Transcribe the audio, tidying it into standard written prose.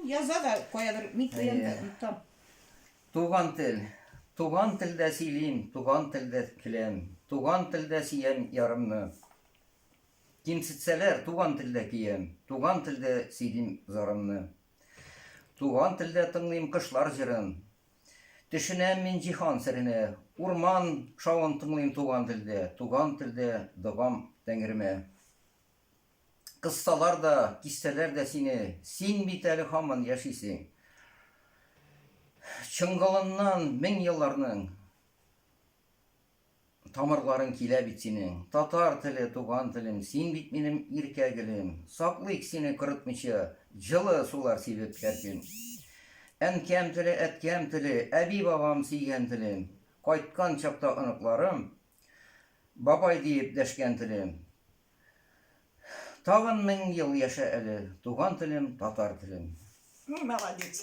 Яза да каядыр, мин куям да онытам. Туган тел. Туган телдә сөйлим, туган телдә көләм, туган телдә сөям ярымны. Кимсетсәләр, туган телдә көям, туган телдә сөйлим зарымны. Туган телдә тыңлыйм кошлар җырын. Төшенәм мин җиһан серенә, урман шавын тыңлыйм туган телдә, туган телдә догам Тәңремә. Кыссалар да, киссәләр дә сине, син бит әле һаман яшисең. Чоңгылыннан мең елларның тамырларың килә бит синең. Татар теле, туган телем, син бит минем иркә гөлем. Саклыйк сине корытмыйча, җылы сулар сибеп һәр көн. Әнкәм теле, әткәм теле, әби-бабам сөйгән телем. Кайткан чакта оныкларым, бабай диеп дәшкән телем. Тагын 1000 ел яшә әле, туган телем, татар телем. Молодец.